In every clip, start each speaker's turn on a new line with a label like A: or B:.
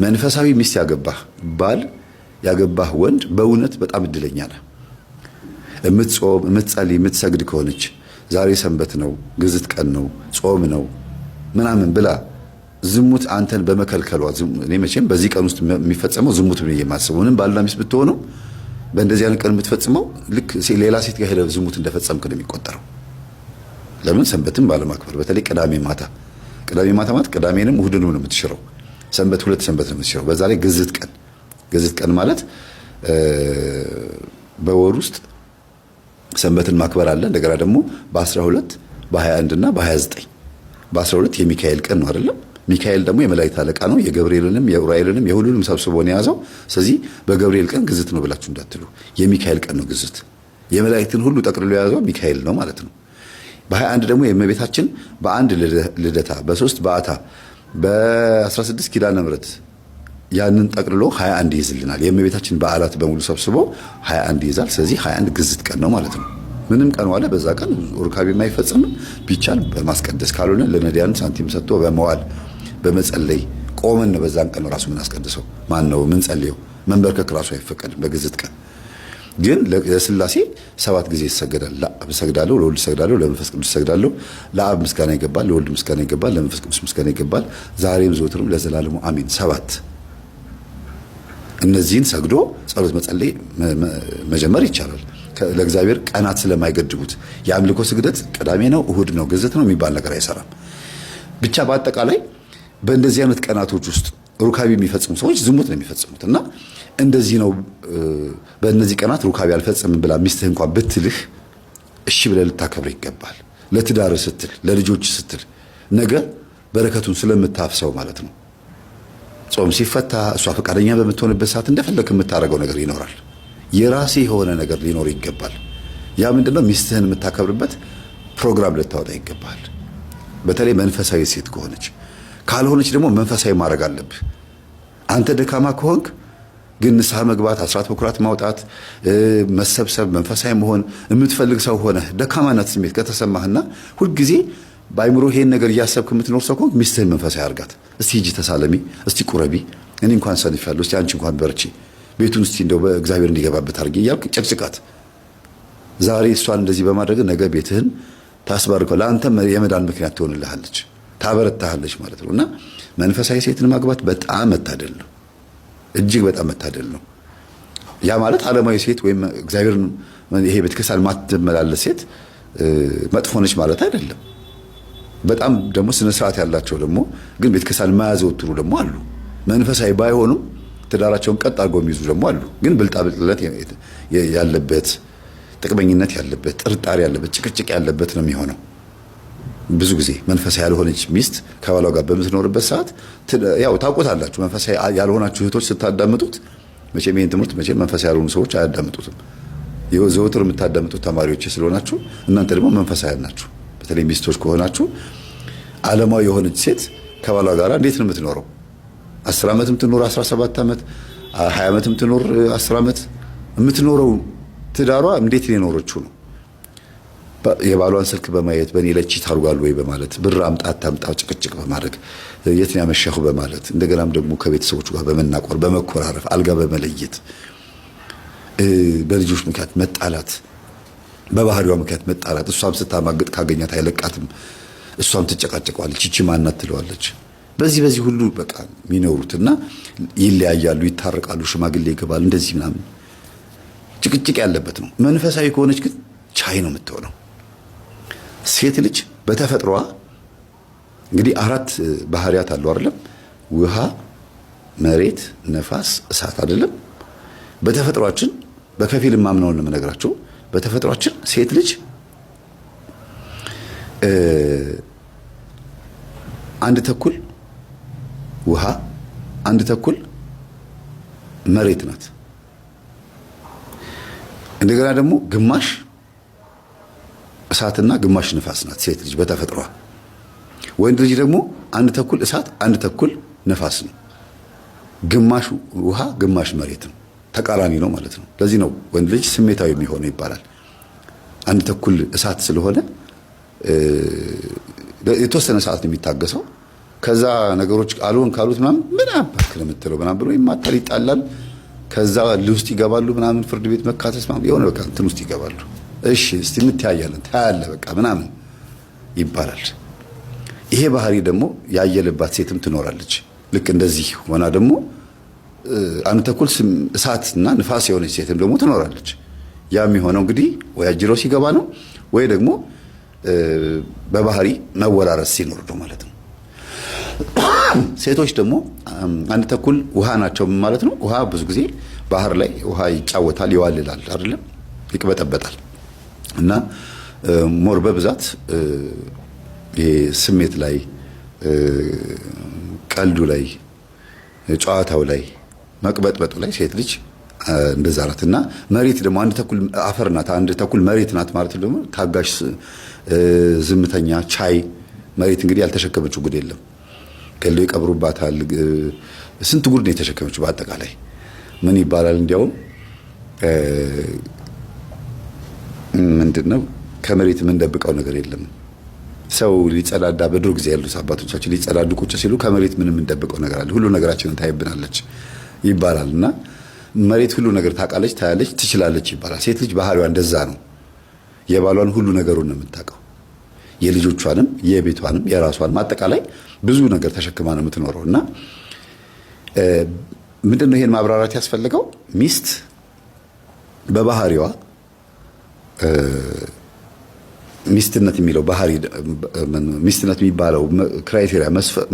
A: መንፈሳዊ ሚስት ያገባህ ባል፣ ያገባህ ወንድ በእውነት በጣም እድለኛ ነህ። የምትጾም፣ የምትጸልይ፣ የምትሰግድ ከሆነች ዛሬ ሰንበት ነው፣ ግዝት ቀን ነው፣ ጾም ነው ምናምን ብላ ዝሙት አንተን በመከልከሏ፣ እኔ መቼም በዚህ ቀን ውስጥ የሚፈጸመው ዝሙት ነው የማስበው። ምንም ባልና ሚስት ብትሆኑ በእንደዚህ አይነት ቀን የምትፈጽመው ልክ ሌላ ሴት ጋር ሄደህ ዝሙት እንደፈጸምክ ነው የሚቆጠረው። ለምን? ሰንበትን ባለማክበር፣ በተለይ ቅዳሜ ማታ። ቅዳሜ ማታ ማለት ቅዳሜንም እሁድንም ነው የምትሽረው። ሰንበት ሁለት ሰንበት ነው የምትሽረው። በዛ ላይ ግዝት ቀን። ግዝት ቀን ማለት በወር ውስጥ ሰንበትን ማክበር አለ። እንደገና ደግሞ በ12፣ በ21 እና በ29። በ12 የሚካኤል ቀን ነው አይደለም? ሚካኤል ደግሞ የመላእክት አለቃ ነው። የገብርኤልንም የኡራኤልንም የሁሉንም ሰብስቦ ነው የያዘው። ስለዚህ በገብርኤል ቀን ግዝት ነው ብላችሁ እንዳትሉ፣ የሚካኤል ቀን ነው ግዝት። የመላእክትን ሁሉ ጠቅልሎ የያዘው ሚካኤል ነው ማለት ነው። በ21 ደግሞ የእመቤታችን በአንድ ልደታ፣ በሶስት በዓታ፣ በ16 ኪዳነ ምሕረት ያንን ጠቅልሎ 21 ይይዝልናል። የእመቤታችን በዓላት በሙሉ ሰብስቦ 21 ይይዛል። ስለዚህ 21 ግዝት ቀን ነው ማለት ነው። ምንም ቀን ዋለ በዛ ቀን ሩካቤ የማይፈጸምም፣ ቢቻል በማስቀደስ፣ ካልሆነ ለነዳያን ሳንቲም ሰጥቶ በመዋል፣ በመጸለይ። ቆመን ነው በዛን ቀን ራሱ የምናስቀድሰው። ማን ነው የምንጸልየው? መንበርከክ ራሱ አይፈቀድም በግዝት ቀን። ግን ለስላሴ ሰባት ጊዜ ይሰገዳል። ለአብ እሰግዳለሁ፣ ለወልድ እሰግዳለሁ፣ ለመንፈስ ቅዱስ እሰግዳለሁ። ለአብ ምስጋና ይገባል፣ ለወልድ ምስጋና ይገባል፣ ለመንፈስ ቅዱስ ምስጋና ይገባል። ዛሬም ዘወትርም ለዘላለሙ አሜን። ሰባት እነዚህን ሰግዶ ጸሎት መጸለይ መጀመር ይቻላል። ለእግዚአብሔር ቀናት ስለማይገድቡት የአምልኮ ስግደት ቅዳሜ ነው፣ እሁድ ነው፣ ግዝት ነው የሚባል ነገር አይሰራም። ብቻ በአጠቃላይ በእንደዚህ አይነት ቀናቶች ውስጥ ሩካቤ የሚፈጽሙ ሰዎች ዝሙት ነው የሚፈጽሙት። እና እንደዚህ ነው። በእነዚህ ቀናት ሩካቤ አልፈጽምም ብላ ሚስትህ እንኳን ብትልህ እሺ ብለህ ልታከብር ይገባል። ለትዳር ስትል፣ ለልጆች ስትል፣ ነገ በረከቱን ስለምታፍሰው ማለት ነው። ጾም ሲፈታ እሷ ፈቃደኛ በምትሆንበት ሰዓት እንደፈለክ የምታደርገው ነገር ይኖራል። የራሴ የሆነ ነገር ሊኖር ይገባል። ያ ምንድነው? ሚስትህን የምታከብርበት ፕሮግራም ልታወጣ ይገባል። በተለይ መንፈሳዊ ሴት ከሆነች። ካልሆነች ደግሞ መንፈሳዊ ማድረግ አለብህ። አንተ ደካማ ከሆንክ ግን ንስሐ መግባት፣ አስራት በኩራት ማውጣት፣ መሰብሰብ፣ መንፈሳዊ መሆን የምትፈልግ ሰው ሆነህ ደካማነት ስሜት ከተሰማህና ሁልጊዜ በአይምሮ ይሄን ነገር እያሰብክ የምትኖር ሰው ከሆንክ ሚስትህን መንፈሳዊ አድርጋት። እስቲ ሂጂ ተሳለሚ፣ እስቲ ቁረቢ፣ እኔ እንኳን ሰንፌያለሁ፣ እስቲ አንቺ እንኳን በርቺ፣ ቤቱን እስቲ እንደው በእግዚአብሔር እንዲገባበት አድርጊ እያልክ ጨቅጭቃት። ዛሬ እሷን እንደዚህ በማድረግ ነገ ቤትህን ታስባርከው፣ ለአንተም የመዳን ምክንያት ትሆንልሃለች፣ ታበረታሃለች ማለት ነው። እና መንፈሳዊ ሴትን ማግባት በጣም መታደል ነው። እጅግ በጣም መታደል ነው። ያ ማለት ዓለማዊ ሴት ወይም እግዚአብሔርን ይሄ ቤተክርስቲያን ማትመላለስ ሴት መጥፎ ነች ማለት አይደለም። በጣም ደግሞ ስነ ስርዓት ያላቸው ደግሞ ግን ቤተክርስቲያን የማያዘወትሩ ደግሞ አሉ። መንፈሳዊ ባይሆኑም ትዳራቸውን ቀጥ አድርገው የሚይዙ ደግሞ አሉ። ግን ብልጣብልጥነት ያለበት፣ ጥቅመኝነት ያለበት፣ ጥርጣሬ ያለበት፣ ጭቅጭቅ ያለበት ነው የሚሆነው። ብዙ ጊዜ መንፈሳዊ ያልሆነች ሚስት ከባሏ ጋር በምትኖርበት ሰዓት ያው ታውቁታላችሁ። መንፈሳዊ ያልሆናችሁ እህቶች ስታዳምጡት መቼም ይህን ትምህርት መቼም መንፈሳዊ ያልሆኑ ሰዎች አያዳምጡትም። ዘወትር የምታዳምጡት ተማሪዎች ስለሆናችሁ እናንተ ደግሞ መንፈሳዊ ናችሁ። በተለይ ሚስቶች ከሆናችሁ ዓለማዊ የሆነች ሴት ከባሏ ጋር እንዴት ነው የምትኖረው? 10 ዓመትም ትኖር 17 ዓመት፣ 20 ዓመትም ትኖር 10 ዓመት የምትኖረው ትዳሯ እንዴት ነው የኖረችው ነው። የባሏን ስልክ በማየት፣ በእኔ ላይ cheat አድርጓል ወይ በማለት፣ ብር አምጣ አታምጣ ጭቅጭቅ በማድረግ፣ የት ነው ያመሸሁ በማለት፣ እንደገናም ደግሞ ከቤተሰቦቹ ጋር በመናቆር፣ በመኮራረፍ፣ አልጋ በመለየት፣ በልጆች ምክንያት መጣላት፣ በባህሪዋ ምክንያት መጣላት። እሷም ስታማግጥ ካገኛት አይለቃትም። እሷም ትጨቃጨቀዋለች። ይቺ ማናት ትለዋለች። በዚህ በዚህ ሁሉ በቃ የሚኖሩትና ይለያያሉ፣ ይታረቃሉ፣ ሽማግሌ ይገባል፣ እንደዚህ ምናምን ጭቅጭቅ ያለበት ነው። መንፈሳዊ ከሆነች ግን ቻይ ነው የምትሆነው። ሴት ልጅ በተፈጥሯ እንግዲህ አራት ባህሪያት አለው አይደለም? ውሃ፣ መሬት፣ ነፋስ፣ እሳት አይደለም? በተፈጥሯችን በከፊል ማምነውን ነው የምነግራቸው። በተፈጥሯችን ሴት ልጅ አንድ ተኩል ውሃ፣ አንድ ተኩል መሬት ናት። እንደገና ደግሞ ግማሽ እሳትና ግማሽ ንፋስ ናት ሴት ልጅ በተፈጥሯ። ወንድ ልጅ ደግሞ አንድ ተኩል እሳት፣ አንድ ተኩል ነፋስ ነው። ግማሽ ውሃ፣ ግማሽ መሬት ነው። ተቃራኒ ነው ማለት ነው። ለዚህ ነው ወንድ ልጅ ስሜታዊ የሚሆነው ይባላል። አንድ ተኩል እሳት ስለሆነ የተወሰነ ሰዓት ነው የሚታገሰው። ከዛ ነገሮች አልሆን ካሉት ምናምን ምን አባክ ነው የምትለው ምናምን ብሎ ይማታል፣ ይጣላል። ከዛ ውስጥ ይገባሉ ምናምን፣ ፍርድ ቤት መካሰስ ምናምን የሆነ በቃ እንትን ውስጥ ይገባሉ። እሺ እስቲ እንተያያለን፣ ታያለህ በቃ ምናምን ይባላል። ይሄ ባህሪ ደግሞ ያየለባት ሴትም ትኖራለች። ልክ እንደዚህ ሆና ደግሞ አንድ ተኩል እሳትና ንፋስ የሆነች ሴትም ደግሞ ትኖራለች። ያ የሚሆነው እንግዲህ ወይ አጅሮ ሲገባ ነው ወይ ደግሞ በባህሪ መወራረስ ሲኖር ነው ማለት ነው። ሴቶች ደግሞ አንድ ተኩል ውሃ ናቸው ማለት ነው። ውሃ ብዙ ጊዜ ባህር ላይ ውሃ ይጫወታል፣ ይዋልላል፣ አይደለም ይቅበጠበጣል። እና more በብዛት ይሄ ስሜት ላይ፣ ቀልዱ ላይ፣ ጨዋታው ላይ፣ መቅበጥበጡ ላይ ሴት ልጅ እንደዛ ናት። እና መሬት ደግሞ አንድ ተኩል አፈር ናት፣ አንድ ተኩል መሬት ናት ማለት ደግሞ ታጋሽ፣ ዝምተኛ፣ ቻይ። መሬት እንግዲህ ያልተሸከመችው ጉድ የለም። ገለው ይቀብሩባታል። ስንት ጉድ ነው የተሸከመችው። በአጠቃላይ ምን ይባላል እንዲያውም ምንድን ነው ከመሬት የምንደብቀው ነገር የለም። ሰው ሊጸዳዳ በድሮ ጊዜ ያሉት አባቶቻችን ሊጸዳዱ ቁጭ ሲሉ ከመሬት ምን የምንደብቀው ነገር አለ? ሁሉ ነገራችንን ታይብናለች ይባላል። እና መሬት ሁሉ ነገር ታውቃለች፣ ታያለች፣ ትችላለች ይባላል። ሴት ልጅ ባህሪዋ እንደዛ ነው። የባሏን ሁሉ ነገሩን ነው የምታውቀው። የልጆቿንም፣ የቤቷንም፣ የራሷንም አጠቃላይ ብዙ ነገር ተሸክማ ነው የምትኖረው። እና ምንድን ነው ይሄን ማብራራት ያስፈልገው? ሚስት በባህሪዋ ሚስትነት የሚለው ባህሪ፣ ሚስትነት የሚባለው criteria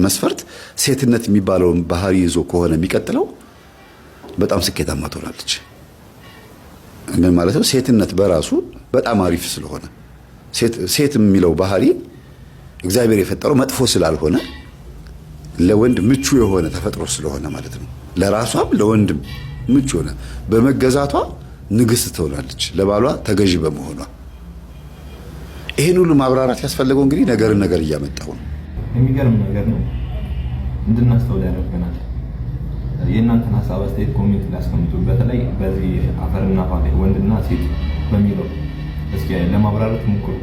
A: መስፈርት ሴትነት የሚባለውን ባህሪ ይዞ ከሆነ የሚቀጥለው በጣም ስኬታማ ትሆናለች። ምን ማለት ነው? ሴትነት በራሱ በጣም አሪፍ ስለሆነ፣ ሴት የሚለው ባህሪ እግዚአብሔር የፈጠረው መጥፎ ስላልሆነ፣ ለወንድ ምቹ የሆነ ተፈጥሮ ስለሆነ ማለት ነው። ለራሷም ለወንድም ምቹ የሆነ በመገዛቷ ንግስት ትሆናለች፣ ለባሏ ተገዢ በመሆኗ። ይህን ሁሉ ማብራራት ያስፈለገው እንግዲህ ነገርን ነገር እያመጣው ነው።
B: የሚገርም ነገር ነው፣ እንድናስተውል ያደርገናል። የእናንተን ሀሳብ አስተያየት comment ላይ አስቀምጡ። በተለይ በዚህ አፈርና ውሃ ላይ ወንድና ሴት በሚለው እስኪ ለማብራራት ሞክሩ።